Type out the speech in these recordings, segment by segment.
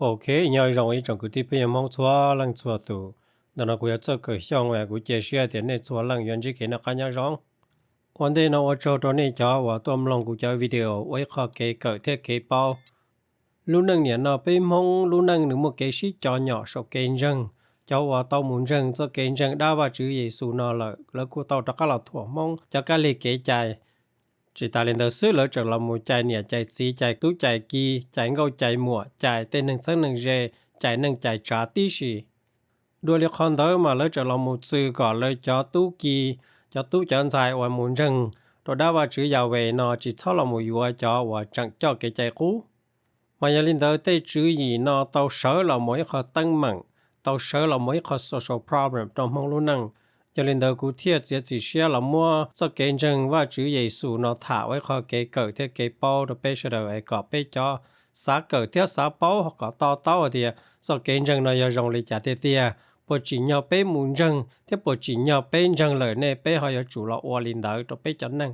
Ok, nyob zoo ib tsoom kwv tij phooj ywg Hmoob txhua leej txhua tus. Ntawm no kuv yog Txawj Kawm Xyooj, kuv cia siab tias nej txhua leej yuav ntsib kev noj qab nyob zoo. Ua ntej no ua tsaug rau nej cov uas tuaj mloog kuv cov video ua ib qho kev kawm thiab kev paub. Lub neej niam no peb Hmoob lub neej nws muaj kev sib co nyom saum kev ntseeg. Cov uas tau mus ntseeg txoj kev ntseeg dab Vajtswv Yexus no lawm, lawv kuj tau rov qab los thuam Hmoob cov kab lig kev cai. Tsis tas li ntawd xwb, lawv tseem los mus cais niam cais txiv, cais tub cais ki, cais nkauj cais muam, cais tej neeg txheeb neeg ze, cais neej cais tsav tib si. Dua li qhov ntawd mas lawv tseem los mus txwv kom lawv cov tub ki, cov tub cov ntxhais uas mus ntseeg rau dab Vajtswv Yahweh no tsis txhob los mus yuav cov uas tseem coj kev cai qub. Mas yog li ntawd tej tswv yim no tau sawv los mus ib qho teeb meem, tau sawv los mus ib qho social problem rau Hmoob lub neej. Yog li ntawd kuv thiaj txiav txim siab los muab txoj kev ntseeg Vajtswv Yexus no tham ua ib qho kev kawm thiab kev paub rau peb sawv daws es kom peb cov xav kawm thiab xav paub kom to taub hais tias txoj kev ntseeg no yog zoo li cas tiag tiag, puas tsim nyog peb mus ntseeg thiab puas tsim nyog peb ntseeg lawm ne peb ho yuav tsum los ua li ntawd rau peb cov neeg.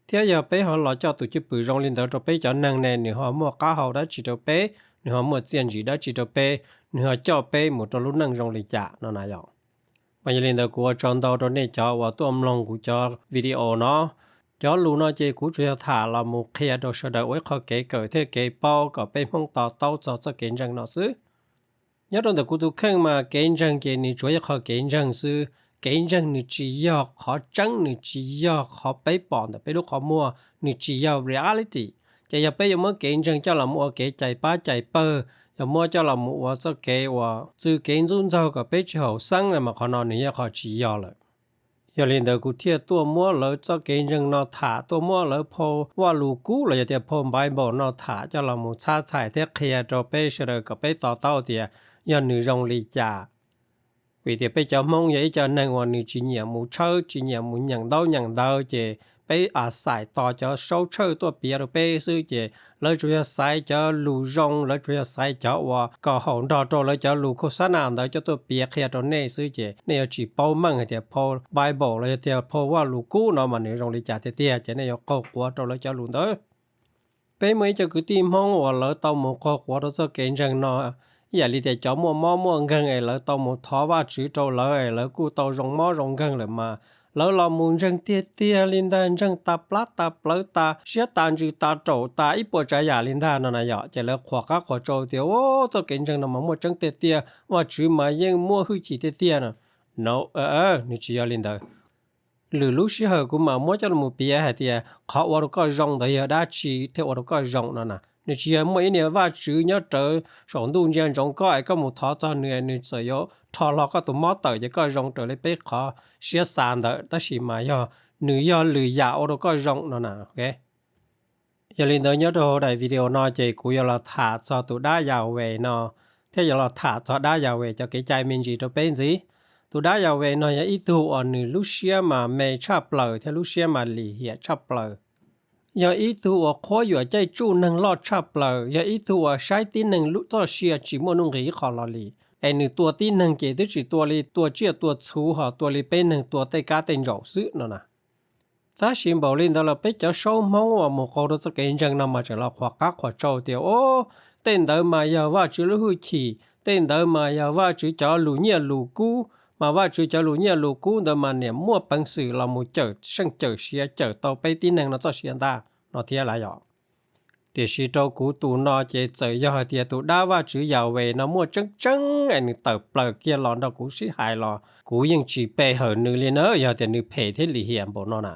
Thiab yog peb ho los coj tus cwj pwm zoo li ntawd rau peb cov neeg ne nws ho muaj qab hau dab tsi rau peb, nws ho muaj txiaj ntsim dab tsi rau peb, nws ho coj peb mus rau lub neej zoo li cas no na yom. Mas yog li ntawd kuv ua tsaug ntau rau nej cov uas tuaj mloog kuv cov video no. Cov lus no ces kuv tsuas yog tham los mus qhia rau sawv daws ua ib qho kev kawm thiab kev paub kom peb Hmoob to taub txog txoj kev ntseeg no xwb. Nyob rau ntawm kuv tus kheej mas kev ntseeg ces nws tsuas yog qhov kev ntseeg xwb. Kev ntseeg nws tsis yog qhov tseeb, nws tsis yog qhov peb pom ntawm peb lub qhov muag, nws tsis yog reality. Ces yog peb yuav muab kev ntseeg coj los mus ua kev cais pab cais pawg, yog muab coj los mus ua txoj kev uas txwv kev ntxub ntxaug kom peb tsis haum xeeb no mas qhov no nws yog qhov tsis yog lawm. Yog li ntawd kuv thiaj tuaj muab lawv txoj kev ntseeg no tham, tuaj muab lawv phau Vajluskub los yog tias phau Bible no tham coj los mus txhab txhais thiab qhia rau peb sawv daws kom peb to taub tias yog nws zoo li cas. Vim tias peb cov Hmoob yog ib co neeg uas nws tsis nyiam mus tshawb, tsis nyiam mus nyeem ntaub nyeem ntawv, ces peb a xais tos cov saub tshawj tuaj piav rau peb xwb, ces lawv tsuas yog xaiv cov lus zoo, lawv tsuas yog xaiv cov uas kom haum nrog rau lawv cov lus khau xab nas ntawd coj tuaj piav qhia rau nej xwb, ces nej yuav tsis paub meej hais tias phau Bible los yog tias phau Vajluskub no mas nws zoo li cas tiag tiag, ces nej yuav qaug quav rau lawv cov lus ntawd. Peb muaj ib co kwv tij Hmoob uas lawv tau mus qaug quav rau txoj kev ntseeg no, ib yam li tias cov muaj mob muaj nkeeg es lawv tau mus thov Vajtswv rau lawv es lawv kuj tau zoo mob zoo nkeeg lawm mas lawv los mus ntseeg tiag tiag li ntag, ntseeg tas plab tas plawv tas siab tas ntsws tas raum tas ib puas tsav yam li ntag no na yom. Ces lawv qhuas qab qhuas tsau tias, Ub, txoj kev ntseeg no mas muaj tseeb tiag tiag, Vajtswv mas yeej muaj hwj chim tiag tiag no. No, nws tsis yog li ntawd. Lwm lub sij hawm kuv mam muab coj los piav hais tias qhov ua rau koj zoo ntawd yog dab tsi thiaj ua rau koj zoo no na. Nws tsis yog muaj ib niag Vajtswv nyob rawv saum ntuj ntsia ntsoov koj es koj mus thov txog nws, nws txawm yuav rho hlo koj tus mob tawm ces koj zoo raws li peb qhov siab xav ntawd, tab sis mas yog nws yog lwm yam ua rau koj zoo no na. Yog li ntawd nyob rau hauv daim video no ces kuv yuav los tham txog tus dab Yahweh no, thiab yuav los tham txog dab Yahweh cov kev cai me ntsis rau peb ntxiv. Tus dab Yahweh no yog ib tug uas nws lub siab mas me tshaj plaws thiab lub siab mas lim hiam tshaj plaws. Yog ib tug uas qhuab yuam caij tsuj neeg loj tshaj plaws, yog ib tug uas saib tib neeg txoj sia tsis muaj nuj nqis ib qho los li. Es nws tua tib neeg ces twb tsis tua li tua tsiaj tua txhu ho tua li peb neeg tua tej kab tej ntsaum xwb no na. Tab sis npaum li ntawd los peb cov saub Hmoob uas mus qaug rau txoj kev ntseeg no mas tseem los qhuas qab qhuas tsau tias, Ub, tej ntawd mas yog Vajtswv lub hwj chim, tej ntawd mas yog Vajtswv cov lus nyiaj lus kub, mas Vajtswv cov lus nyiaj lus kub ntawd mas niam muaj peev xwm los mus cawm seej cawm sia cawm tau peb tib neeg no txoj sia ntag no thiab lauj yom. Tiam sis rau kuv tus no ces txawm yog hais tias tus dab Vajtswv Yahweh no muaj tseeb tseeb es nws tawm plaws kiag los nrog kuv sib hais los kuv yeej tsis pe hawm nws li na, yog tias nws phem thiab lim hiam npaum no na.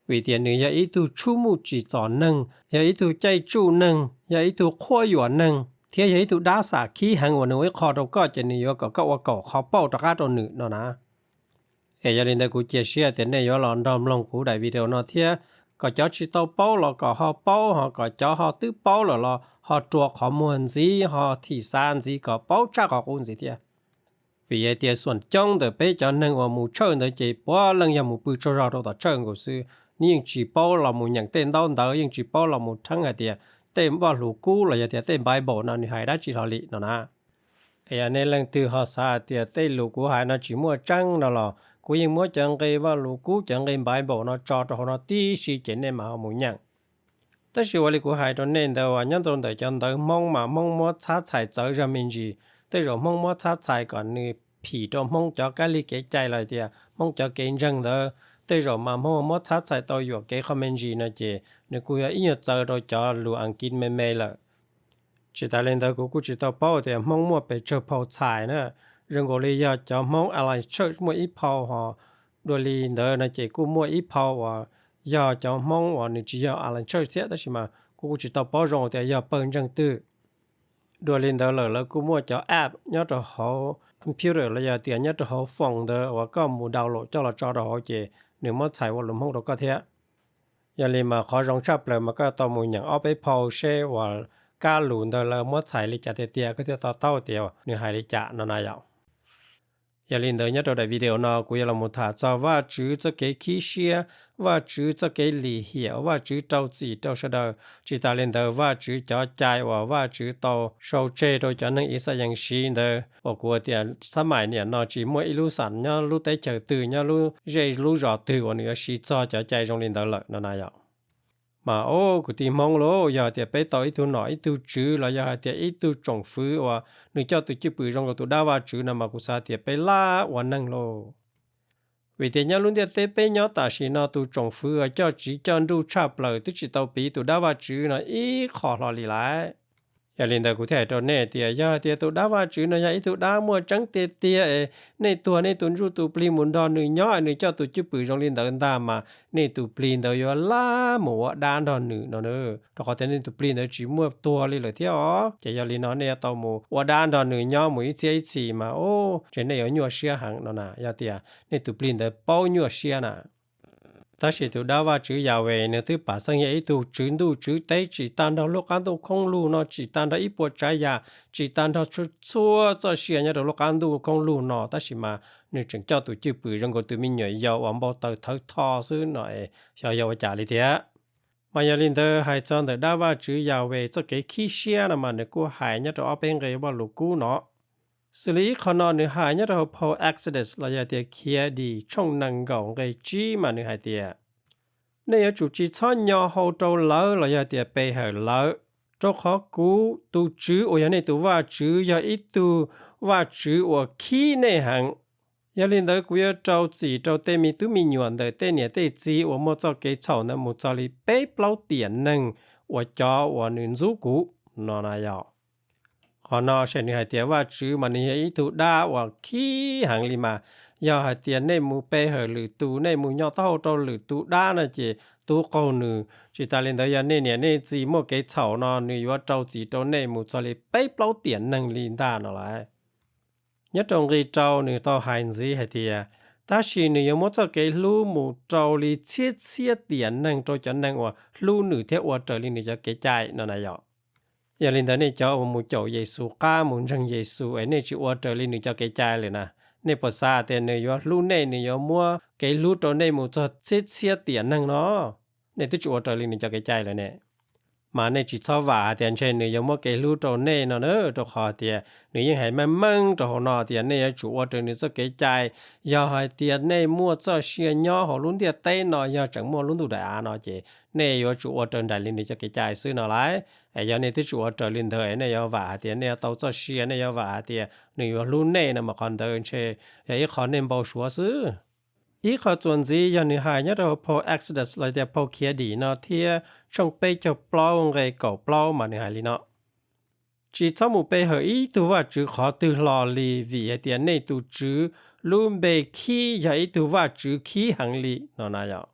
Vim tias nws yog ib tug tshub muj tsim txom neeg, yog ib tug caij tsuj neeg, yog ib tug qhuab yuam neeg, thiab yog ib tug dab xam khib heev uas nws ua ib qho rau koj ces nws yuav kom koj ua kaum qhov pauj rov qab rau nws no na. Es yog li ntawd kuv cia siab tias nej yuav los nrog mloog kuv daim video no thiab, kom cov tsis tau paub los kom ho paub, ho kom cov ho twb paub lawm los ho rua qhov muag ntxiv, ho thim xav ntxiv kom paub tshaj qhov qub ntxiv thiab. Vim hais tias xuam coob ntawm peb cov neeg uas mus tshawj ntawd ces puav leej yog mus pw tsaug zog rau tom tshawj nkaus xwb, nws yeej tsis paub los mus nyeem tej ntaub ntawv, yeej tsis paub los mus rheeb hais tias tej Vajluskub los yog tias tej Bible no nws hais dab tsi hlo li no na. Es yog nej leej twg ho xav hais tias tej lus kuv hais no tsis muaj tseeb no los kuv yeej muab cov nqe Vajluskub, cov nqe Bible no tso rau hauv no tib si ces nej mam ho mus nyeem. Tab sis ua li kuv hais rau nej ntawd uas nyob rau ntawm cov ntawv Hmoob mas Hmoob muab txhab txhais txawv zog me ntsis. Tej zaum Hmoob muab txhab txhais kom nws phim rau Hmoob cov kab lig kev cai los tias Hmoob cov kev ntseeg ntawd, tej zaum mas Hmoob muab txhab txhais tau yuam kev qhov me ntsis no ces nws kuj yog ib nyuag txawv rau cov lus Askiv me me lawm. Tsis tas li ntawd kuv kuj tsis tau paub tias Hmoob muaj pes tsawg phau txhais na. Zoo nkaus li yog cov Hmoob Alliance Church muaj ib phau ho, dua li ntawd no ces kuj muaj ib phau uas yog cov Hmoob uas nws tsis yog Alliance Church thiab, tab sis mas kuv kuj tsis tau paub zoo tias yog pawg ntseeg twg. Dua li ntawd lawm lawv kuj muaj cov app nyob rau hauv computer los yog tias nyob rau hauv phone ntawd uas koj mus download coj los tso rau hauv ces nws muab txhais ua lus Hmoob rau koj thiab. Yog li mas qhov zoo tshaj plaws mas koj tau mus nyeem ob peb phau seb uas kab lus ntawd lawv muab txhais li cas tiag tiag koj thiaj to taub tias nws hais li cas no na yom. Yog li ntawd nyob rau daim video no kuv yuav los mus tham txog Vajtswv txoj kev khib siab, Vajtswv txoj kev lim hiam, Vajtswv rau txim rau sawv daws. Tsis tas li ntawd Vajtswv cov cai uas Vajtswv tau sau tseg rau cov neeg Ixayees siv ntawd uas kuv tias xab maim niam no tsis muaj ib lub xam nyob lub teb chaws twg, nyob lub zej lub zos twg uas nws yuav siv txog cov cai zoo li ntawd lawm no na yom. Mas o kwv tij Hmoob lauj, yog hais tias peb tau ib tug nom ib tug tswv los yog hais tias ib tug tsoom fwv uas nws coj tus cwj pwm zoo nkaus tus dab Vajtswv no mas kuv xav tias peb laj ua neeg lauj. Vim tias nyob lub ntiaj teb peb nyob tam sim no tus tsoom fwv uas coj tsiv coj nruj tshaj plaws twb tsis tau piv tus dab Vajtswv no ib qho hlo li lawm. Yog li ntawd kuv thiaj hais rau nej tias yog hais tias tus dab Vajtswv no yog ib tug dab muaj tseeb tiag tiag es nej tuag nej tus ntsuj tus plig mus nrog nws nyob es nws coj tus cwj pwm zoo li ntawd ntag mas nej tus plig ntawd yuav laj mus ua dab nrog nws no. Rau qhov tias nej tus plig ntawd tsis muaj tuag li lawm thiab os. Ces yog li no nej yuav tau mus ua dab nrog nws nyob mus ib txhiab ib txhis mas o, ces nej yuav nyuaj siab heev no na, yog tias nej tus plig ntawd paub nyuaj siab na. Tab sis tus dab Vajtswv Yahweh nws twb pam txeej yog ib tug tswv ntuj tswv teb tsis tag nrho lub qab ntuj khoob lug no, tsis tag nrho ib puas tsav yam, tsis tag nrho txhua txhua txoj sia nyob rau lub qab ntuj khoob lug no, tab sis mas nws tseem coj tus cwj pwm zoo nkaus tus me nyuam yaus uas npau taws thawv tho xwb no es xyov yog ua cas li thiab. Mas yog li ntawd hais txog ntawm dab Vajtswv Yahweh txoj kev khib siab no mas nws kuj hais nyob rau ob peb nqe Vajluskub Kub no. Xws li ib qho no nws hais nyob rau hauv phau Exodus los yog tias Khiav Dim tshooj nees nkaum nqe tsib mas nws hais tias, nej yuav tsum tsis txhob nyo hau rau lawv los yog tias pe hawm lawv, rau qhov kuv tus Tswv uas yog nej tus Vajtswv yog ib tug Vajtswv uas khib nej heev. Yog li ntawd kuv yuav rau txim rau tej me tub me nyuam ntawm tej niam tej txiv uas muaj txoj kev txhaum ntawd mus txog li peb plaub tiam neeg uas cov uas nws ntxub kuv no na yom. Qhov no ces nws hais tias Vajtswv mas nws yog ib tug dab uas khib heev li mas, yog hais tias nej mus pe hawm lwm tus, nej mus nyo taub hau rau lwm tus dab no ces tub qaug nws. Tsis tas li ntawd yog nej niam nej txiv muaj kev txhaum no nws yuav rau txim rau nej mus txog li peb plaub tiam neeg li ntag no lauj. Nyob rau nqe rau nws tau hais ntxiv hais tias, tab sis nws yuav muab txoj kev hlub mus rau li txhiab txhiab tiam neeg rau cov neeg uas hlub nws thiab ua raws li nws cov kev cai no na yom. Yog li ntawd nej cov uas mus caum Yexus qab mus ntseeg Yexus es nej tsis ua raws li nws cov kev cai lawm na, nej puas xav tias nws yuav hlub nej, nws yuav muab kev hlub rau nej mus txog txhiab txhiab tiam neeg no? Nej twb tsis ua raws li nws cov kev cai lawm ne. Mas nej tsis txhob vam hais tias ntshe nws yuav muab kev hlub rau nej no na, rau qhov tias nws yeej hais meej meej rau hauv no tias nej yuav tsum ua raws nws txoj kev cai. Yog hais tias nej muaj txoj sia nyob hauv lub ntiaj teb no yog tseem muaj lub ntuj daim av no ces nej yuav tsum ua raws nraim li nws cov kev cai xwb no lauj. Es yog nej twb tsis ua raws li ntawd es nej yuav vam hais tias nej yuav tau txoj sia, nej yuav vam hais tias nws yuav hlub nej no mas qhov ntawd ntshe yog ib qho nej npau suav xwb. Ib qho txuas ntxiv yog nws hais nyob rau hauv phau Exodus los tias phau Khiav Dim no thiab tshooj peb caug plaub nqe kaum plaub mas nws hais li no, tsis txhob mus pe hawm ib tug vaj tswv qhov twg hlo li, vim hais tias nej tus Tswv lub npe khib yog ib tug vaj tswv khib heev li no na yom.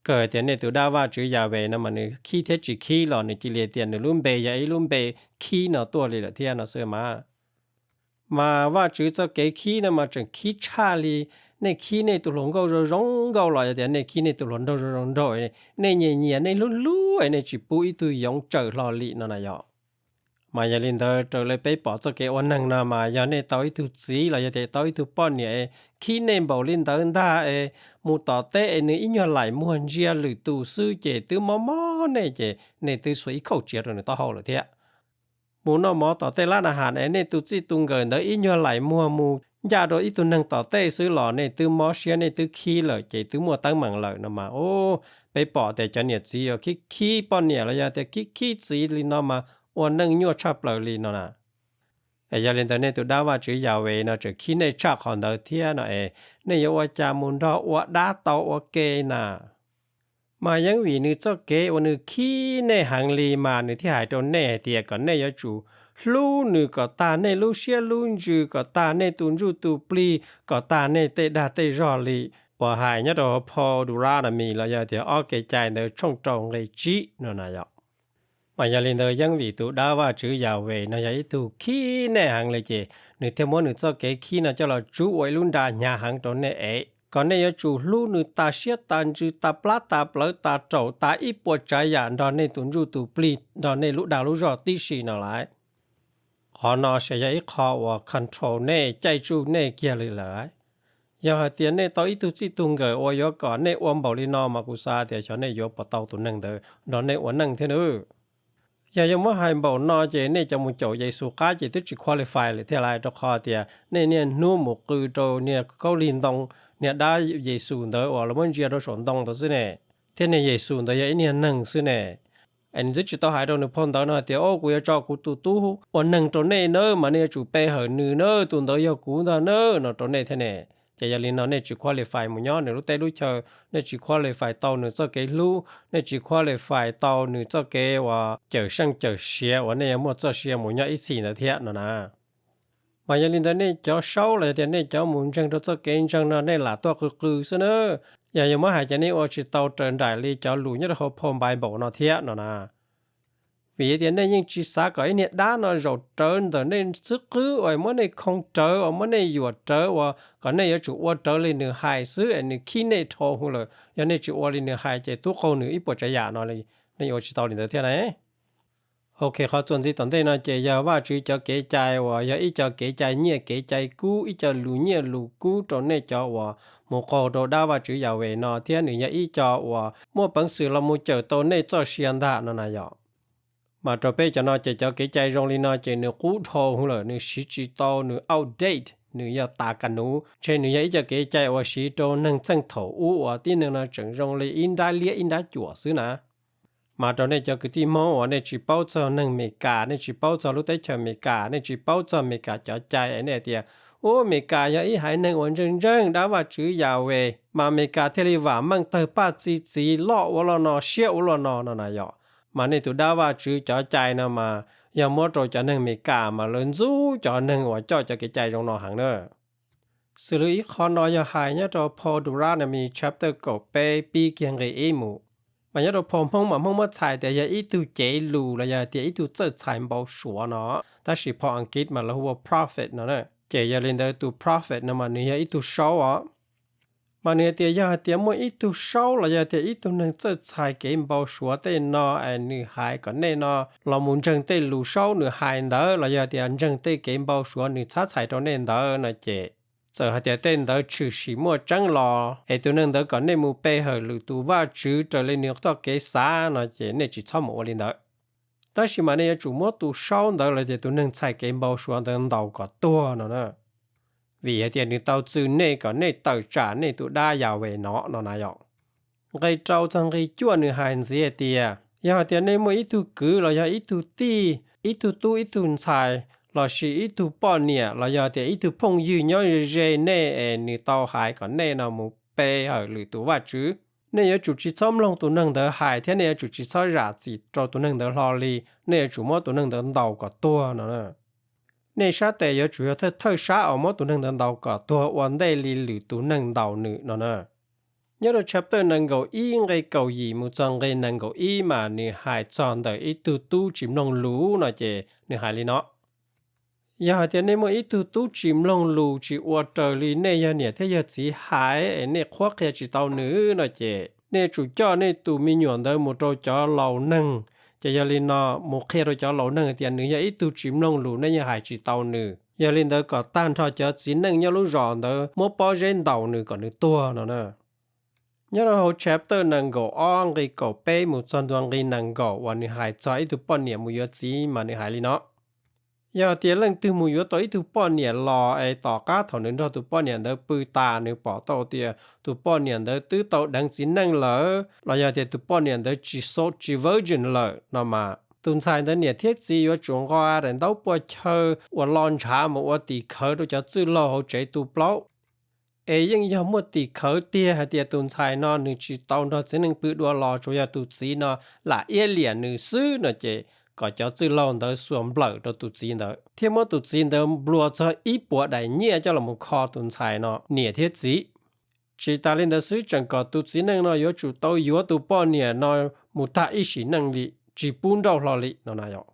Kawg hais tias nej tus dab Vajtswv Yahweh no mas nws khib thiab tsis khib los nws cia li tias nws lub npe yog ib lub npe khib no tuaj li lawm thiab no xwb mas. Mas Vajtswv txoj kev khib no mas tseem khib tshaj li, nej khib nej tus hluas nkauj zoo zoo nkauj los yog tias nej khib nej tus hluas nraug zoo zoo nraug, nej nyiam nyiam nej hlub hlub es nej tsis pub ib tug yoov tsawm hlo li no na yom. Mas yog li ntawd raws li peb pom txoj kev ua neeg no mas yog nej tau ib tug txiv los yog tias tau ib tug poj niam khib nej npaum li ntawd ntag es mus tom teb es nws ib nyuag laim muag ntsia lwm tus xwb ces twb mob mob nej ces nej twb xuas ib khauj tsiav rau nws taub hau lawm thiab. Mus noj mov tom tej lab na has es nej tus txij tus nkawm ntawd ib nyuag laim muag mus ncaj rau ib tug neeg tom tej xwb los nej twb mob siab, nej twb khib lawm ces twb muaj teeb meem lawm no mas, u, peb pom tias cov niam txiv uas khib khib poj niam los yog tias khib khib txiv li no mas ua neej nyuaj tshaj plaws li no na. Es yog li ntawd nej tus dab Vajtswv Yahweh no tseem khib nej tshaj qhov ntawd thiab no es nej yuav ua cas mus nrog ua dab tau ua ke na? Mas yeej vim nws txoj kev uas nws khib nej heev li mas nws thiaj hais rau nej hais tias kom nej yuav tsum hlub nws kom tag nej lub siab lub ntsws, kom tag nej tus ntsuj tus plig, kom tag nej tej dag tej zog li, uas hais nyob rau hauv phau Deuteronomy los yog tias ob kev cai ntawd tshooj rau nqe tsib no na yom. Mas yog li ntawd yeej vim tus dab Vajtswv Yahweh no yog ib tug khib nej heev li ces nws thiaj muab nws txoj kev khib no coj los tsub ua ib lub nra hnyav heev rau nej es kom nej yuav tsum hlub nws tas siab tas ntsws tas plab tas plawv tas raum tas ib puas tsav yam nrog nej tus ntsuj tus plig nrog nej lub dag lub zog tib si no lawm. Qhov no ces yog ib qho uas control nej, caij tsuj nej kiag li lawm. Yog hais tias nej tau ib tug txij tug nkawm uas yuav kom nej ua npaum li no mas kuv xav tias xyov nej yuav puas tau tus neeg ntawd nrog nej ua neej thiab nawb. Yog yuav muab hais npaum no ces nej cov mus caum Yexus qab ces twb tsis qualify lawm thiab lauj, rau qhov tias nej niaj hnub mus qw rau niag khaub lig ntoo, niag dab Yexus ntawd uas lawv muab ntsia rau saum ntoo ntawd xwb ne, thiab niag Yexus ntawd yog ib niag neeg xwb ne. Es nws twb tsis tau hais rau nws phau ntawv no hais tias, o, kuv yuav tso kuv tus tub ua neeg rau nej nawb, mas nej yuav tsum pe hawm nws nawb, tus ntawd yog kuv ntag nawb, no rau nej thiab ne. Ces yog li no nej tsis qualify mus nyob nws lub teb lub chaw, nej tsis qualify tau nws txoj kev hlub, nej tsis qualify tau nws txoj kev uas cawm seej cawm siav uas nej yuav muaj txoj sia mus nyob ib txhis ntawd thiab no na. Mas yog li ntawd nej cov saub los yog tias nej cov mus ntseeg rau txoj kev ntseeg no nej lam tuaj qw qw xwb na. Yog yuav muab hais ces nej ua tsis tau raws nraim li cov lus nyob rau hauv phau Npaiv Npaum no thiab no na. Vim tias nej yeej tsis xav kom ib niag dab no zaum rawv ntawm nej xub qwb uas muab nej khoo rawv uas muab nej yuam rawv uas kom nej yuav tsum ua rawv li nws hais xwb es nws khib nej dhau hwv lawm. Yog nej tsis ua li nws hais ces tub qaug nws ib puas tsav yam no li, nej yuav ua tsis tau li ntawd thiab na. Ok, qhov txuas ntxiv tom ntej no ces yog Vajtswv cov kev cai uas yog ib co kev cai nyiaj kev cai kub, ib co lus nyiaj lus kub rau nej cov uas mus qaug rau dab Vajtswv Yahweh no thiab nws yog ib co uas muaj peev xwm los mus cawm tau nej txoj sia ntag no na yom. Mas rau peb cov no ces cov kev cai zoo li no ces nws qub dhau hwv lawm, nws siv tsis tau, nws outdate, nws yog tas ka nuv, ntshe nws yog ib co kev cai uas siv rau neeg txheej thaum ub uas tib neeg no tseem zoo li ib nrab liab ib nrab cuam xwb na. Mas rau nej cov kwv tij Hmoob uas nej tsis paub txog neeg Meskas, nej tsis paub txog lub teb chaws Meskas, nej tsis paub txog Meskas cov cai es nej hais tias, ub, Meskas yog ib haiv neeg uas ntseeg ntseeg dab Vajtswv Yahweh mas Meskas thiaj li vam meej tawg paj txi txiv loj ua luaj no siab ua luaj no no na yom. Mas nej tus dab Vajtswv cov cai no mas yog muab rau cov neeg Meskas mas lawv ntxub cov neeg uas coj cov kev cai zoo no heev na. Xws li ib qho no yog hais nyob rau phau Deuteronomy chapter kaum peb pib kiag nqe ib mus. Mas nyob rau phau Hmoob mas Hmoob muab txhais tias yog ib tug cev lus los yog tias ib tug txawj txhais npau suav no, tab sis phau Askiv mas lawv hu ua prophet no na. Ces yog li ntawd tus prophet no mas nws yog ib tug saub os. Mas nws hais tias yog hais tias muaj ib tug saub los yog tias ib tug neeg txawj txhais kev npau suav tej no es nws hais kom nej no los mus ntseeg tej lus saub nws hais ntawd los yog tias ntseeg tej kev npau suav nws txhab txhais rau nej ntawd no ces, txawm hais tias tej ntawd tshwm sim muaj tseeb los es tus neeg ntawd kom nej mus pe hawm lwm tus vaj tswv raws li nws txoj kev xav no ces nej tsis txhob mus ua li ntawd. Tab sis mas nej yuav tsum muab tus saub ntawd los tias tus neeg txhais kev npau suav ntawd ntaus kom tuag no na, vim hais tias nws tau txwm nej kom nej tawm tsam nej tus dab Yahweh no no na yom. Nqe rau txog nqe cuaj nws hais ntxiv hais tias, yog hais tias nej muaj ib tug kwv los yog ib tug tij, ib tug tub ib tug ntxhais, lossis ib tug poj niam los yog tias ib tug phooj ywg nyob ze ze nej es nws tau hais kom nej no mus pe hawm lwm tus vaj tswv, nej yuav tsum tsis txhob mloog tus neeg ntawd hais thiab nej yuav tsum tsis txhob zam txim rau tus neeg ntawd hlo li, nej yuav tsum muab tus neeg ntawd ntaus kom tuag no na. Nej sab tes yuav tsum yog thawj thawj sab uas muab tus neeg ntawd ntaus kom tuag ua ntej li lwm tus neeg ntaus nws no na. Nyob rau chapter nees nkaum ib nqe kaum yim mus txog nqe nees nkaum ib mas nws hais txog ntawm ib tug tub tsis mloog lus no ces nws hais li no. Yog hais tias nej muaj ib tug tub tsis mloog lus tsis ua raws li nej yog niam thiab yog txiv hais es nej qhuab qhia tsis tau nws no ces nej yuav tsum coj nej tus me nyuam ntawd mus rau cov laus neeg. Ces yog li no mus qhia rau cov laus neeg tias nws yog ib tug tsis mloog lus, nej yeej hais tsis tau nws. Yog li ntawd kom tag nrho cov txiv neej nyob lub zos ntawd muab pob zeb ntaus nws kom nws tuag no na. Nyob rau hauv chapter nees nkaum ob nqe kaum peb mus txog ntua nqe nees nkaum uas nws hais txog ib tug poj niam mus yuav txiv mas nws hais li no. Yog tias leej twg mus yuav tau ib tug poj niam los es tom qab thaum nws nrog tus poj niam ntawd pw tas nws pom tau tias tus poj niam ntawd twb tau deev txiv neej lawm, los yog tias tus poj niam ntawd tsis sot tsis virgin lawm no mas, tus ntxhais ntawd niam thiab txiv yuav tsum nqa daim ntaub pua chaw uas lo ntshav mus ua tim khawv rau cov txwj laug hauv tsev tu plaub. Es yeej yog muaj tim khawv tiag hais tias tus ntxhais no nws tsis tau nrog txiv neej pw dua los tsuas yog tus txiv no lam iab liam nws xwb no ces kom cov txwj laug ntawd xuas nplawm rau tus txiv ntawd thiab muab tus txiv ntawd nplua txog ib puas daim nyiaj coj los kho tus ntxhais no niam thiab txiv. Tsis tas li ntawd xwb, tseem kom tus txiv neej no yuav tsum tau yuav tus poj niam no mus tag ib sim neej li, tsis pub nrauj hlo li no na yom.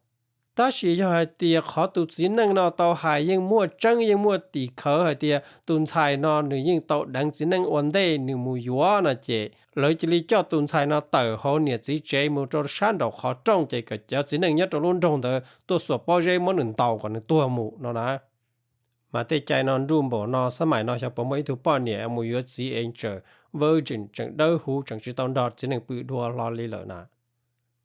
Tab sis yog hais tias qhov tus txiv neej no tau hais yeej muaj tseeb yeej muaj tim khawv hais tias tus ntxhais no nws yeej tau deev txiv neej ua ntej nws mus yuav no ces lawv cia li coj tus ntxhais no tawm hauv niam txiv tsev mus rau sab nraum qhov rooj ces kom cov txiv neej nyob rau lub nroog ntawd tuaj xuas pob zeb muab nws ntaus kom nws tuag mus no na. Mas tej cai no nruj npaum no, xab maim no xyov puas muaj ib tug poj niam mus yuav txiv es tseem virgin, tseem dawb huv, tseem tsis tau nrog txiv neej pw dua hlo li lawm na.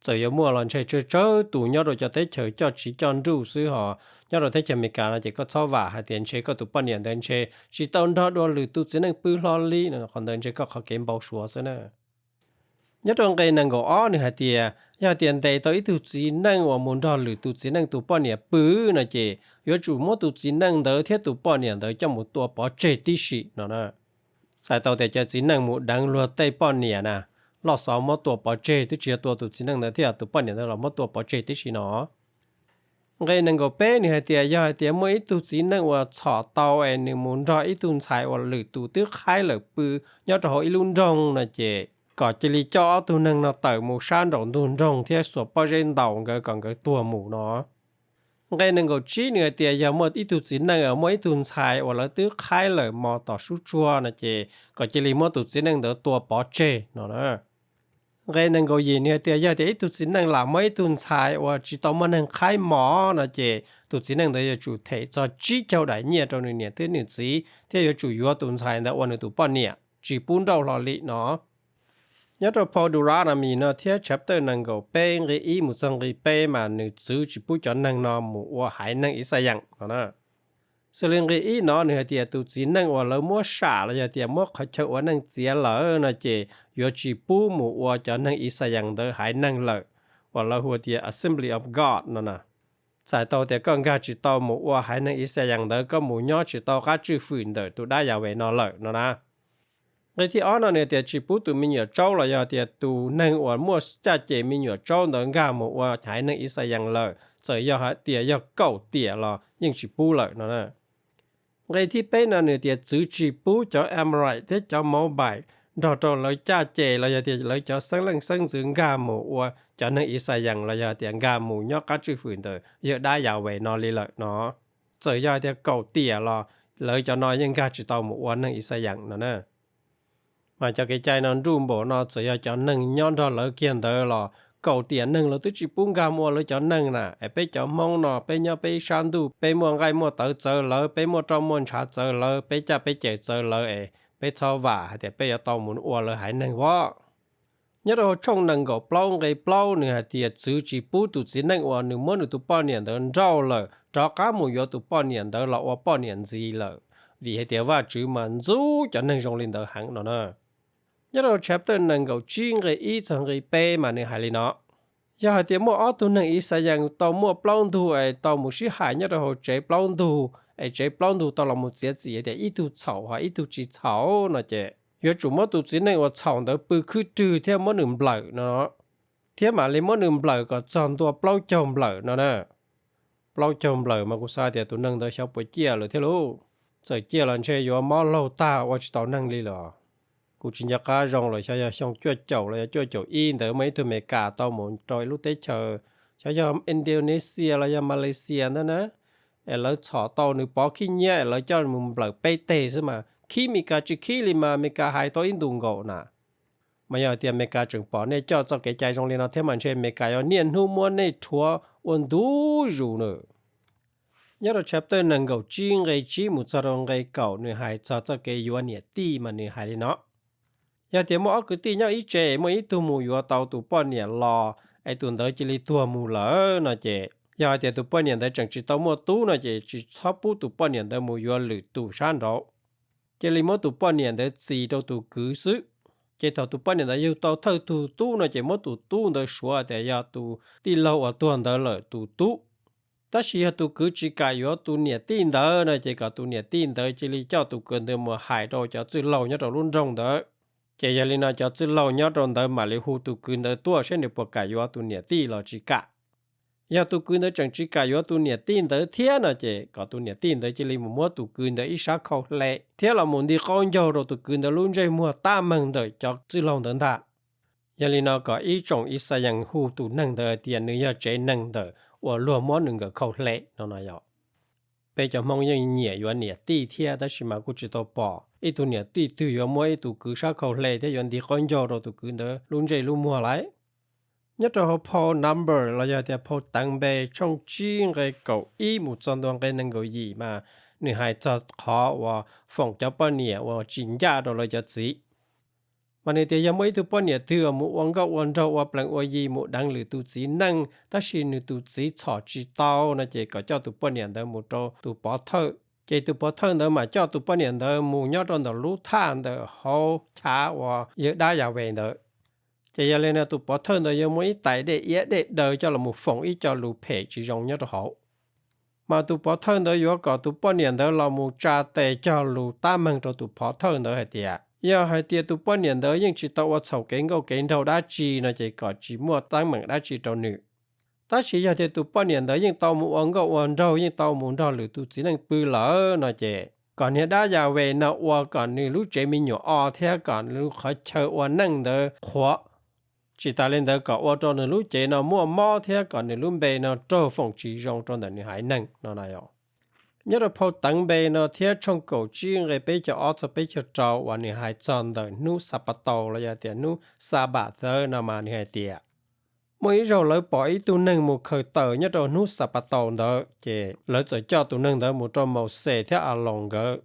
Txawm yuav muaj los ntshe tsawg tsawg tus nyob rau cov teb chaws coj tsiv coj nruj xwb hos, nyob rau teb chaws Amelikas no ces koj txhob vam hais tias ntshe koj tus poj niam ntawd ntshe tsis tau nrog dua lwm tus txiv neej pw hlo li no, qhov ntawd ntshe koj qhov kev npau suav xwb na. Nyob rau nqe nees nkaum ob nws hais tias yog tias ntes tau ib tug txiv neej uas mus nrog lwm tus txiv neej tus poj niam pw no ces yuav tsum muab tus txiv neej ntawd thiab tus poj niam ntawd coj mus tua pov tseg tib si no na. Txhais tau tias cov txiv neej mus deev luag tej poj niam na, loj xov muab tua pov tseg, twb tsis yog tua tus txiv neej ntawd thiab, tus poj niam ntawd los muab tua pov tseg tib si no. Nqe nees nkaum peb nws hais tias yog hais tias muaj ib tug txiv neej uas txhom tau es nws mus nrog ib tug ntxhais uas lwm tus twb qhaib lawm pw nyob rau hauv ib lub nroog no ces kom cia li coj ob tug neeg no tawm mus sab nraum ntug nroog thiab xuas pob zeb ntaus nkawd kom nkawd tuag mus no. Nqe nees nkaum tsib nws hais tias yog muaj ib tug txiv neej muaj ib tug ntxhais uas lawv twb qhaib lawm mos tom sub tsuag no ces kom cia li muab tus txiv neej ntawd tua pov tseg no na. Nqe nees nkaum yim nws hais tias yog tias ib tug txiv neej lam muab ib tug ntxhais uas tsis tau muaj neeg qhaib mos no ces tus txiv neej ntawd yuav tsum them txog tsib caug daim nyiaj rau nws niam thiab nws txiv thiab yuav tsum yuav tus ntxhais ntawd ua nws tus poj niam, tsis pub nrauj hlo li no. Nyob rau Deuteronomy no thiab chapter nees nkaum peb nqe ib mus txog nqe peb mas nws txwv tsis pub cov neeg no mus ua haiv neeg Ixayees no na. Xws li nqe ib no nws hais tias tus txiv neej uas lawv muab sam los yog tias muab qhov chaw ua neej txiav lawm no ces yuav tsis pub mus ua cov neeg Ixayees ntawd haiv neeg lawm, uas lawv hu tias Assembly of God no na. Txhais tau tias koj nkag tsis tau mus ua haiv neeg Ixayees ntawd, koj mus nyob tsis tau qab tswj fwm ntawm tus dab Yahweh no lawm no na. Nqe thib ob no nws tias tsis pub tus me nyuam tsaub los yog tias tus neeg uas muaj caj ces me nyuam tsaub ntawd nkag mus ua haiv neeg Ixayees lawm, txawm yog hais tias yog kaum tiam los yeej tsis pub lawm no na. Nqe thib peb no nws tias txwv tsis pub cov Amorite thiab cov Moabite nrog rau lawv caj ces los yog tias lawv cov xeeb leej xeeb ntxwv nkag mus ua cov neeg Ixayees los yog tias nkag mus nyob qab tswj fwm ntawm yawg dab Yahweh no li lawm no. Txawm yog tias kaum tiam los lawv cov no yeej nkag tsis tau mus ua neeg Ixayees no na. Mas cov kev cai no nruj npaum no, txawm yog cov neeg nyob nrog lawv kiag ntawd los kaum tiam neeg los twb tsis pub nkag mus ua lawv cov neeg na. Es peb cov Hmoob no peb nyob peb ib sab ntuj, peb muaj nqaij muaj tawv txawv lawv, peb muaj roj muaj ntshav txawv lawv, peb caj peb ces txawv lawv es peb txhob vam hais tias peb yuav tau mus ua lawv haiv neeg as. Nyob rau hauv tshooj nees nkaum plaub nqe plaub nws hais tias txwv tsis pub tus txiv neej uas nws muab nws tus poj niam ntawd nrauj lawm rov qab mus yuav tus poj niam ntawd los ua poj niam ntxiv lawm, vim hais tias Vajtswv mas ntxub cov neeg zoo li ntawd heev no na. Nyob rau chapter nees nkaum tsib nqe ib txog nqe peb mas nws hais li no: Yog hais tias muaj ob tug neeg Ixayees tau muaj plaub ntug es tau mus sib hais nyob rau hauv tsev plaub ntug, es tsev plaub ntug tau los mus txiav txim hais tias ib tug txhaum ho ib tug tsis txhaum no ces yuav tsum muab tus txiv neej uas txhaum ntawd pw khwb rwg thiab muab nws nplawm no, thiab mam li muab nws nplawm kom txog ntua plaub caug nplawm no na. Plaub caug nplawm mas kuv xav tias tus neeg ntawd xyov puas ciaj lawm thiab lauj. Txawm ciaj los ntshe yuav mob laug tag ua tsis tau neeg li lawm. Kuv tsis nco qab zoo lawm, xyov yog xyoo cuaj caum los yog cuaj caum ib ntawd muaj ib tug Amelikas tau mus rau ib lub teb chaws, xyov yog Indonesia los yog Malaysia ntag na. Es lawv txhom tau nws pov khib nyiab es lawv coj mus nplawm peb teg xwb mas khib Amelikas tsis khib li mas Amelikas hais tau ib ntus nkaus na. Mas yog tias Amelikas tseem pom nej coj txoj kev cai zoo li no thiab mas ntshe Amelikas yuav niaj hnub muab nej rhuav ua ntu zus na. Nyob rau chapter nees nkaum tsib nqe tsib mus txog rau nqe kaum nws hais txog txoj kev yuav niam tij mas nws hais li no: Yog tias muaj ob kwv tij nyob ib tsev es muaj ib tug mus yuav tau tus poj niam los es tus ntawd cia li tuag mus lawm no ces Yog hais tias tus poj niam ntawd tseem tsis tau muaj tub no ces tsis txhob pub tus poj niam ntawd mus yuav lwm tus sab nraud. Cia li muab tus poj niam ntawd txis rau tus kwv xwb. Ces thaum tus poj niam ntawd yug tau thawj tug tub no ces muab tus tub ntawd suav tias yog tus tij laug uas tuag ntawd lawm tus tub. Tab sis yog tus kwv tsis kam yuav tus niam tij ntawd no ces kom tus niam tij ntawd cia li coj tus kwv ntawd mus hais rau cov txwj laug nyob rau lub nroog ntawd. Ces yog li no cov txwj laug nyob rau ntawd mam li hu tus kwv ntawd tuaj saib nws puas kam yuav tus niam tij los tsis kam. Yog tus kwv ntawd tseem tsis kam yuav tus niam tij ntawd thiab no ces kom tus niam tij ntawd cia li mus muab tus kwv ntawd ib sab khau hle thiab los mus nti qaub ncaug rau tus kwv ntawd lub ntsej muag tab meeg ntawm cov txwj laug ntawd ntag. Yog li no kom ib tsoom Ixayees hu tus neeg ntawd hais tias nws yog tsev neeg ntawm uas luag muab nws nkawd khau hle no no yog. Peb cov Hmoob yeej nyiam yuav niam tij thiab tab sis mas kuj tsis tau pom ib tug niam tij twg yuav muab ib tus kwv sab khau hle thiab yuav nti qaub ncaug rau tus kwv ntawd lub ntsej lub muag lawm. Nyob rau hauv phau Number los yog tias phau Teev Npe tshooj tsib nqe kaum ib mus txog ntua nqe nees nkaum yim mas nws hais txog qhov uas foom cov poj niam uas tsis ncaj rau lawv cov txiv. Mas nws tias yog muaj ib tug poj niam twg uas mus ua nkauj ua nraug ua plees ua yi mus deev lwm tus txiv neej tab sis nws tus txiv txhom tsis tau no ces kom coj tus poj niam ntawd mus rau tus pov thawj. Ces tus pov thawj ntawd mam coj tus poj niam ntawd mus nyob rau ntawm lub thaj ntawm hauv chav uas yawg dab Yas Ves ntawd. Ces yog li no tus pov thawj ntawd yuav muaj ib tais dej iab dej daw coj los mus foom ib co lus phem tsis zoo nyob rau hauv. Mas tus pov thawj ntawd yuav kom tus poj niam ntawd los mus tsa tes cog lus tab meeg rau tus pov thawj ntawd hais tias yog hais tias tus poj niam ntawd yeej tsis tau ua txhaum kev nkauj kev nraug dab tsi no ces kom tsis muaj teeb meem dab tsi rau nws. Tab sis yog tias tus poj niam ntawd yeej tau mus ua nkauj ua nraug yeej tau mus nrog lwm tus txiv neej pw lawm no ces kom niag dab Yas Ves no ua kom nws lub tsev me nyuam o thiab kom nws lub qhov chaw ua neej ntawd qhuav. Tsis tas li ntawd kom ua rau nws lub cev no muaj mob thiab kom nws lub npe no raug foom tsis zoo rau ntawm nws haiv neeg no no yog. Nyob rau phau Teev Npe no thiab tshooj kaum tsib nqe peb caug ob txog peb caug rau uas nws hais txog ntawm hnub Xanpataus los yog tias hnub Xanpataus no mas nws hais tias muaj ib zaug lawv pom ib tug neeg mus khaws taws nyob rau hnub Xanpataus ntawd ces lawv txawm coj tus neeg ntawd mus rau Mauxes thiab Aloos nkawd.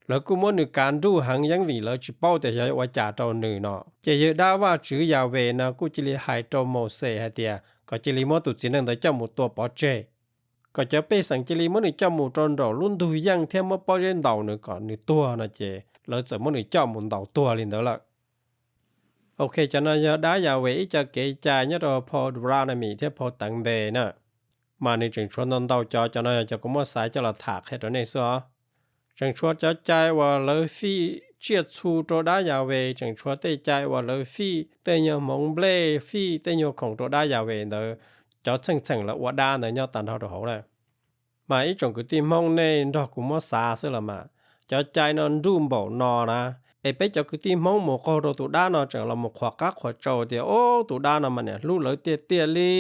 Lawv kuj muab nws kav nruj heev yeej vim lawv tsis paub tias xyov ua cas rau nws no. Ces yawg dab Vajtswv Yas Ves no kuj cia li hais rau Mauxes hais tias kom cia li muab tus txiv neej ntawd coj mus tua pov tseg, kom cov pej xeem cia li muab nws coj mus rau nraum lub ntug yeej thiab muab pob zeb ntaus nws kom nws tuag no ces lawv txawm muab nws coj mus ntaus tuag li ntawd lawm. Ok, cov no yog dab Yas Ves ib co kev cai nyob rau phau Deuteronomy thiab phau Teev Npe na. Mas nws tseem tshuav ntau ntau cov, cov no yog cov kuv muab xaiv coj los tham qhia rau nej xwb os. Tseem tshuav cov cai uas lawv fij tsiaj txhu rau dab Yas Ves, tseem tshuav tej cai uas lawv fij tej nyuag hmoov nplej, fij tej nyuag khoom rau dab Yas Ves ntawd, cov txheej txheem lawv ua dab ntawd nyob tag nrho rau hauv na. Mas ib tsoom kwv tij Hmoob nej nrog kuv muab xav xwb los mas, cov cai no nruj npaum no na, es peb cov kwv tij Hmoob mus qaug rau tus dab no tseem los mus qhuas qab qhuas tsau tias, o, tus dab no mas niam hlub lawv tiag tiag li,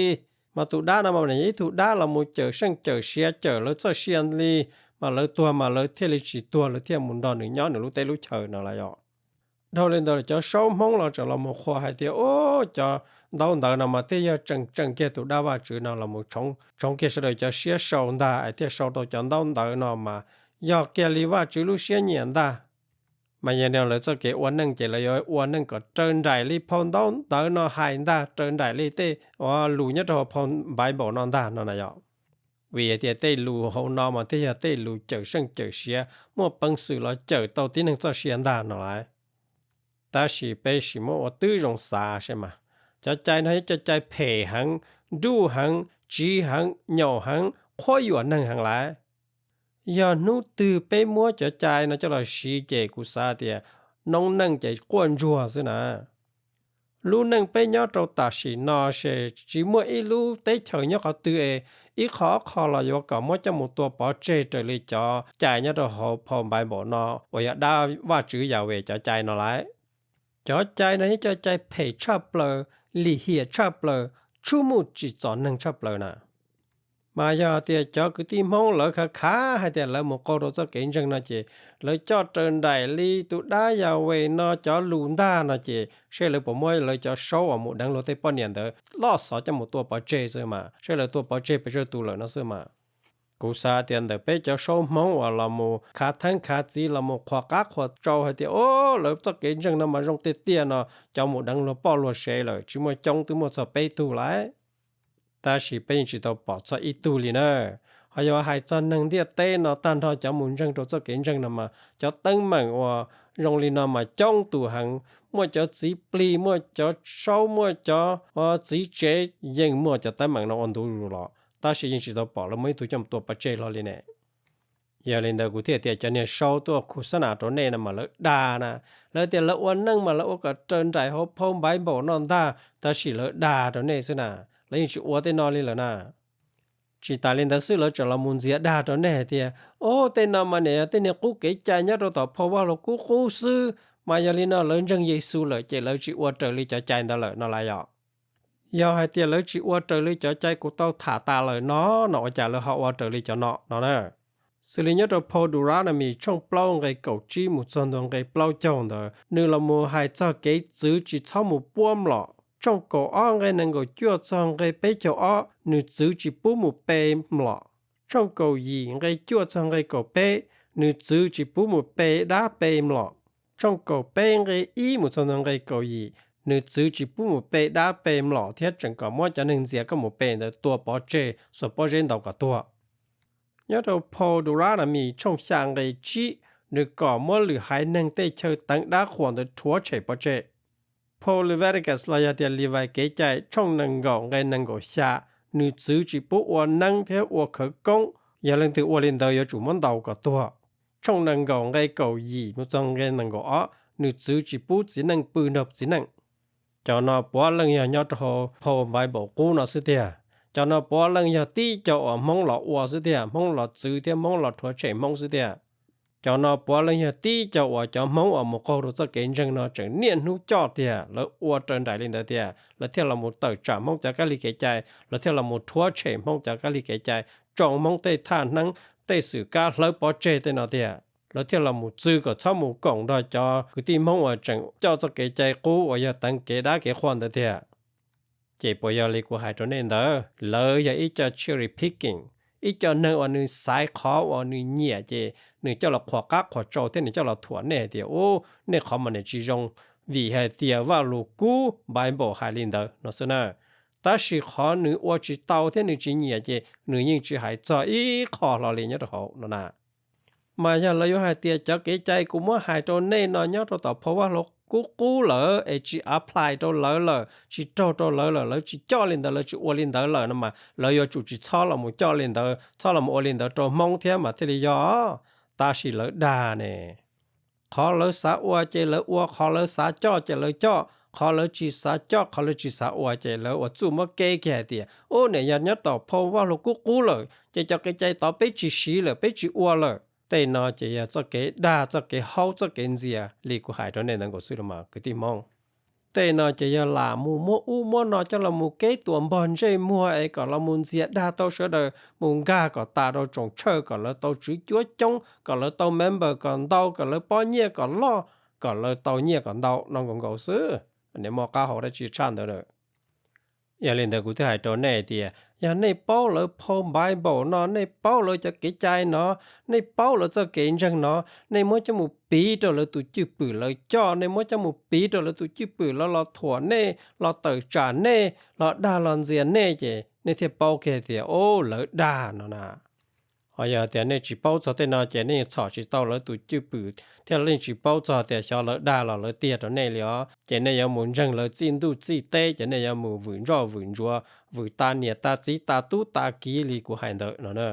mas tus dab no mas niam yog ib tug dab los mus cawm seej cawm siav cawm lawv txoj sia li, mas lawv tuag mas lawv thiaj li tsis tuag, lawv thiaj mus nrog nws nyob nws lub teb lub chaw no lawm yom. Dhau li ntawd cov saub Hmoob los tseem los mus qhuas hais tias, o, cov ntaub ntawv no mas thiaj yog tseem tseem kiag tus dab Vajtswv no los mus tshoov kiag sawv daws cov siab sau ntag es thiaj sau tau cov ntaub ntawv no mas yog kiag li Vajtswv lub siab nyiam ntag. Mas yog no lawv txoj kev ua neej ces lawv yuav ua neej kom raws nraim li phau ntaub ntawv no hais ntag, raws nraim li tej uas lus nyob rau hauv phau Npaiv Npaum no ntag no na yom. Vim hais tias tej lus hauv no mas thiaj yog tej lus cawm seej cawm siav muaj peev xwm los cawm tau tib neeg txoj sia ntag no lauj. Tab sis peb sim muab ua tib zoo xav saib mas, cov cai no yog cov cai phem heev, nruj heev, tsiv heev, nyaum heev, qhuab yuam neeg heev lauj. Yog hnub twg peb muab cov cai no coj los siv ces kuv xav tias noob neej ces quaj ntsuag xwb na. Lub neej peb nyob rau tam sim no ces tsis muaj ib lub teb chaws nyob qhov twg es ib qho ob qho los yuav kom muab coj mus tua pov tseg raws li cov cai nyob rau hauv phau Npaiv Npaum no uas yog dab Vajtswv Yas Ves cov cai no lauj. Cov cai no yog cov cai phem tshaj plaws, lim hiam tshaj plaws, tshub muj tsim txom neeg tshaj plaws na. Mas yog tias cov kwv tij Hmoob lawv khav khav hais tias lawv mus qaug rau txoj kev ntseeg no ces lawv coj raws nraim li tus dab Yas Ves no cov lus ntag no ces seb lawv puas muab lawv cov saub uas mus deev luag tej poj niam ntawd loj xov coj mus tua pov tseg xwb mas, seb lawv tua pov tseg pes tsawg tus lawm no xwb mas. Kuv xav tias ntawm peb cov saub Hmoob uas los mus khav theeb khav txiv los mus qhuas qab qhuas tsau hais tias, o, lawv txoj kev ntseeg no mas zoo tiag tiag no, cov mus deev luag poj luag sev lawm tsis muaj coob twb muaj txog peb tug lauj. Tab sis peb yeej tsis tau pom txog ib tug li na. Ho yog hais txog neeg ntiaj teb no tag nrho cov mus ntseeg rau txoj kev ntseeg no mas cov teeb meem uas zoo li no mas coob tus heev, muaj cov txiv plig, muaj cov saub, muaj cov txiv tsev, yeej muaj cov teeb meem no ua ntu zus los, tab sis yeej tsis tau pom lawv muaj ib tug coj mus tua pov tseg hlo li ne. Yog li ntawd kuv thiaj tias cov niag sau tuaj khus xab nas rau nej no mas lawv dag na. Lawv tias lawv ua neej mas lawv ua kom raws nraim hauv phau Npaiv Npaum no ntag, tab sis lawv dag rau nej xwb na. Lawv yeej tsis ua tej no li lawm na. Tsis tas li ntawd xwb, lawv tseem los mus ntxias dag rau nej hais tias, o, tej no mas niam yog tej niag qub kev cai nyob rau tom phau Vaj Lug Kub qub xwb, mas yog li no lawv ntseeg Yexus lawm ces lawv tsis ua raws li cov cai ntawd lawm no las yom. Yog hais tias lawv tsis ua raws li cov cai kuv tau tham tas lawm no, no ua cas lawv ho ua raws li cov no no na? Xws li nyob rau phau Deuteronomy tshooj plaub nqe kaum tsib mus txog ntua nqe plaub caug ntawd, nws los mus hais txog kev txwv tsis txhob mus puab mlom. Tshooj kaum ob nqe nees nkaum cuaj txog nqe peb caug ob, nws txwv tsis pub mus pe mlom. Tshooj kaum yim nqe cuaj txog nqe kaum peb, nws txwv tsis pub mus pe dab pe mlom. Tshooj kaum peb nqe ib mus txog ntua nqe kaum yim, nws txwv tsis pub mus pe dab pe mlom thiab tseem kom muab cov neeg ntxias koj mus pe ntawd tua pov tseg xuas pob zeb ntaus kom tuag. Nyob rau phau Deuteronomy tshooj xya nqe tsib, nws kom muab lwm haiv neeg tej chaw teev dab qhuas ntawd rhuav tshem pov tseg. Phau Leviticus los yog tias Livais Kev Cai tshooj nees nkaum nqe nees nkaum xya, nws txwv tsis pub ua neeb thiab ua khawv koob, yog leej twg ua li ntawd yuav tsum muab ntaus kom tuag. Tshooj nees nkaum nqe kaum yim mus txog nqe nees nkaum ob, nws txwv tsis pub txiv neej pw nrog txiv neej. Cov no puav leej yog nyob rau phau Npaiv Npaum qub no xwb tiag. Cov no puav leej yog tib co uas Hmoob los ua xwb tiag, Hmoob los txwv thiab Hmoob los rhuav tshem Hmoob xwb tiag. Cov no puav leej yog tib co uas cov Hmoob uas mus qaug rau txoj kev ntseeg no tseem niaj hnub coj tiag, lawv ua raws nraim li ntawd tiag, lawv thiaj los mus tawm tsam Hmoob cov kab lig kev cai, lawv thiaj los mus rhuav tshem Hmoob cov kab lig kev cai, tsoo Hmoob tej thaj hneeb, tej xwm kab hlawv pov tseg tej no tiag. Lawv thiaj los mus txwv kom txhob mus koom nrog cov kwv tij Hmoob uas tseem coj txoj kev cai qub uas yog teev kev dab kev qhua ntawd tiag. Ces puas yog li kuv hais rau nej ntawd, lawv yog ib co cherry picking, ib co neeg uas nws xaiv qhov uas nws nyiam ces nws coj los qhuas qab qhuas tsau thiab nws coj los thuam nej hais tias, u, nej qhov mas nws tsis zoo, vim hais tias Vaj Lug Kub Npaiv Npaum hais li ntawd no xwb na. Tab sis qhov nws ua tsis tau thiab nws tsis nyiam ces nws yeej tsis hais txog ib qho hlo li nyob rau hauv no na. Mas yog lawv yuav hais tias cov kev cai kuv muab hais rau nej no nyob rau tom phau Vaj Lug Kub qub lawm es tsis apply rau lawv lawm, tsis raug rau lawv lawm, lawv tsis coj li ntawd, lawv tsis ua li ntawd lawm no mas lawv yuav tsum tsis txhob los mus coj li ntawd, txhob los mus ua li ntawd rau Hmoob thiab mas thiaj li yog. Tab sis lawv dag ne. Qhov lawv xav ua ces lawv ua, qhov lawv xav coj ces lawv coj, qhov lawv tsis xav coj, qhov lawv tsis xav ua ces lawv ua txuj muab keb kiag hais tias, u, niam yog nyob tom phau Vaj Lug Kub qub lawm ces cov kev cai tod peb tsis siv lawm, peb tsis ua lawm. Tej no ces yog txoj kev dag, txoj kev haub, txoj kev ntxias li kuv hais rau nej ntawd nkaus xwb los mas kwv tij Hmoob. Tej no ces yog lam mus muab ub muab no coj los mus keb tuam npog ntsej muag es kom los mus ntxias dag tau sawv daws mus nkag kom tas rau tsoom tshawj kom lawv tau tswv cuab coob, kom lawv tau member kom ntau, kom lawv pob nyiaj kom loj, kom lawv tau nyiaj kom ntau no nkaus nkaus xwb. Niam muaj qab hau dab tsi tshaj ntawd lawm. Yog li ntawd kuv thiaj hais rau nej tias yog nej paub lawv phau Bible no, nej paub lawv cov kev cai no, nej paub lawv txoj kev ntseeg no, nej muab coj mus piv rau lawv tus cwj pwm lawv coj, nej muab coj mus piv rau lawv tus cwj pwm lawv los thuam nej, los tawm tsam nej, los dag los ntxias nej ces nej thiaj paub kiag tias, o, lawv dag no na. Ho yog tias nej tsis paub txog tej no ces nej txhom tsis tau lawv tus cwj pwm thiab nej tsis paub txog tias xyov lawv dag los lawv tiag rau nej li os. Ces nej yuav mus ntseeg lawv txij ntuj txij teb, ces nej yuav mus vwm ntsoj vwm ntsuav, vwm tas niam tas txiv tas tub tas kiv li kuv hais ntawd no na.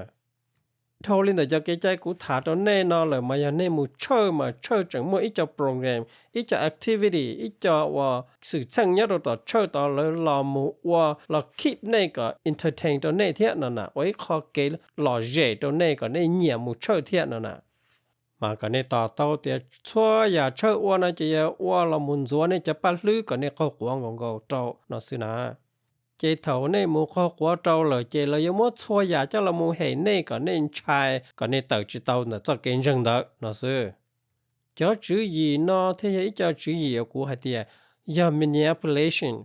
Dhau li ntawm cov kev cai kuv tham rau nej no lawm mas yog nej mus tshawj mas tshawj tseem muaj ib co program, ib co activity, ib co uas xwm txheej nyob rau tom tshawj tod lawv los mus ua los keep nej kom entertain rau nej thiab no na, ua ib qho kev lom zem rau nej kom nej nyiam mus tshawj thiab no na. Mas kom nej to taub tias txhua yam tshawj ua no ces yog ua los mus ntxuav nej cov paj hlwb kom nej qaug quav nkaus nkaus rau no xwb na. Ces thaum nej mus qaug quav rau lawm ces lawv yuav muab txhua yam coj los mus hem nej kom nej ntshai, kom nej tawm tsis tau ntawm txoj kev ntseeg ntawd no xwb. Cov tswv yim no thiaj yog ib co tswv yim uas kuv hais tias yog manipulation,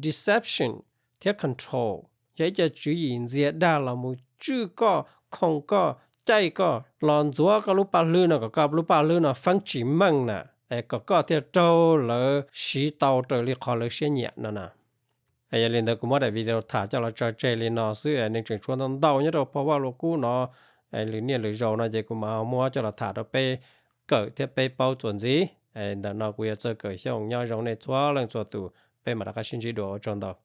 deception thiab control. Yog ib co tswv yim ntxias dag los mus tswj koj, khoo koj, caij koj, los ntxuav koj lub paj hlwb no kom koj lub paj hlwb no feeb tsis meej na, es kom koj thiaj raug lawv siv tau raws li qhov lawv siab nyiam no na. Yog li ntawd kuv muab daim video tham coj los tso tseg li no xwb, nej tseem tshuav ntau ntau nyob rau phau Vaj Lug Kub no, lwm niaj lwm zaus no ces kuv mam ho muab coj los tham rau peb kawm thiab peb paub txuas ntxiv. Ntawm no kuv yog Txawj Kawm Xyooj, nyob zoo nej txhua leej txhua tus, peb mam rov qab sib ntsib dua, ua tsaug ntau.